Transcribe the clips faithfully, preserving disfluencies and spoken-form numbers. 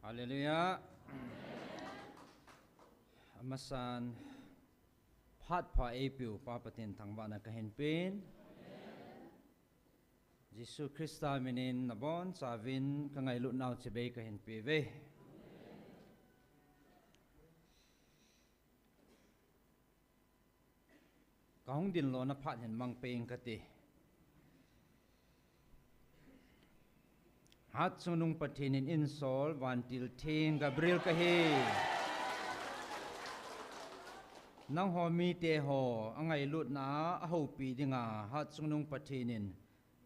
Hallelujah. Amasan phat pha eipeu Pa Pathen thangvahna kahin pen. Jesu Christa minin nabonchauvin kangailutnau chibai kahin peuve. Kahung dinlona phat hin mang peng kati. Hatchungnung Pathen in einsol vantil theng Gabriel kahi. Nangho miteho angailutna a ahoupi dinga Hatchungnung Pathen in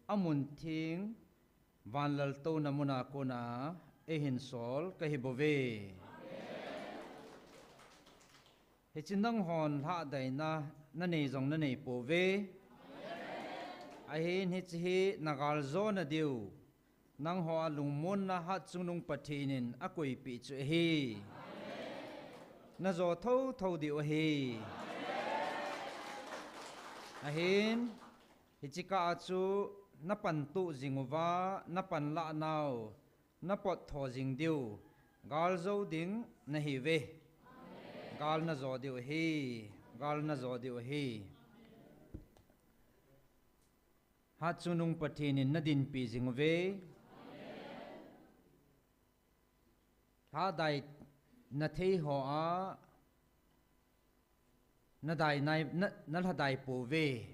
amun theng vanlaltouna muna kona eihin sol kahi bouve. Hiche nanghon lhahdaina nanei jong nanei pouve. Ahin hiche hi nagaljona diu, nangho a lungmonna Hatchungnung Pathen in akoipeh chu ahi. Najo thouthou diu ahi. Ahin hiche kah a chu napantuh jing uva, napanlah nau napottho jing diu, galjou ding nahiuve. Gal najo diu ahi. Gal najo diu ahi. Hatchungnung Pathen in nadinpi jing uve. Lhadai nathei hoa nadai nai, na, nalhadai pouve.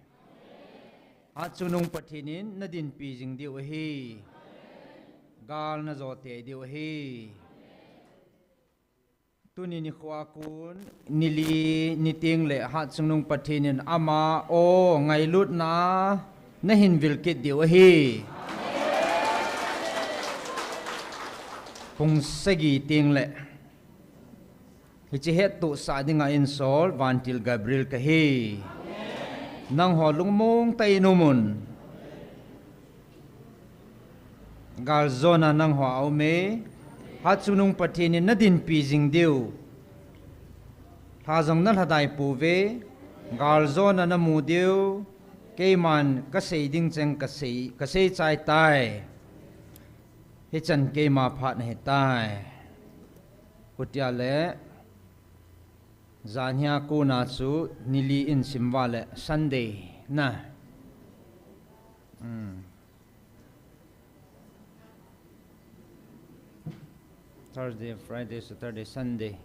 Hatchungnung Pathen in nadinpi jing diu ahi. Gal najo tei diu ahi. Tuni nikhoa kon nili niteng le Hatchungnung Pathen in ama o ngailutna nahin vil kit diu ahi. Pung sagi teng le hiche hettohsah dinga einsol vantil Gabriel kahi. Nangho lungmong tah in umun. Galjona nangho a aume. Hatchungnung Pathen in nadinpi jing diu, lha jong nalhadai pouve. Galjona namu diu, keiman kasei ding cheng kasei, kasei chai tai. Hichan keima phat nahitai. Kutia le, janhia kona chu nili in simva le Sunday na. Hmm. Thursday, Friday, Saturday, Sunday.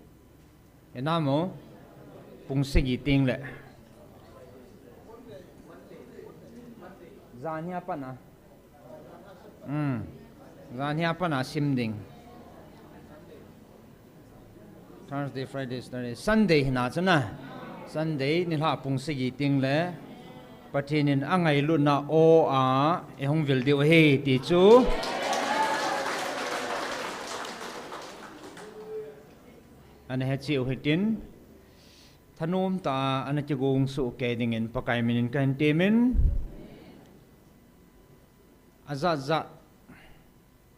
Enamo, pung sagi teng le. Janhia pana. Hmm. Janhia pana sim ding. Thursday, Friday, Saturday, Sunday hina chuna. Sunday nilhah pung sagi teng le Pathen in angailutna o a eihung vil diu ahi ti chu. Ana hechi u hitin. Thanom tah a ana kigong soh kei dingin Pakai minin kahin temin. Ajat jat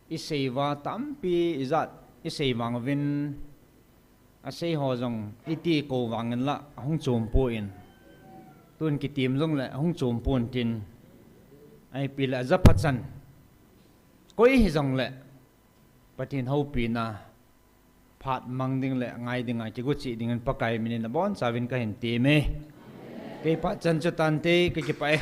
isei uva tampi ijat isei vang uvin, asei ho jong iti kou vangin la ahung chom pon. Tun kitim jong le ahung chom pon tin. Ahipi le ajapha chan. Koi hijong le Pathen houpina phat mang ding le ngai dinga kigochih dingin Pakai minin abonchauvin kahin teme. Kei phat chan chu tante, kakipah e.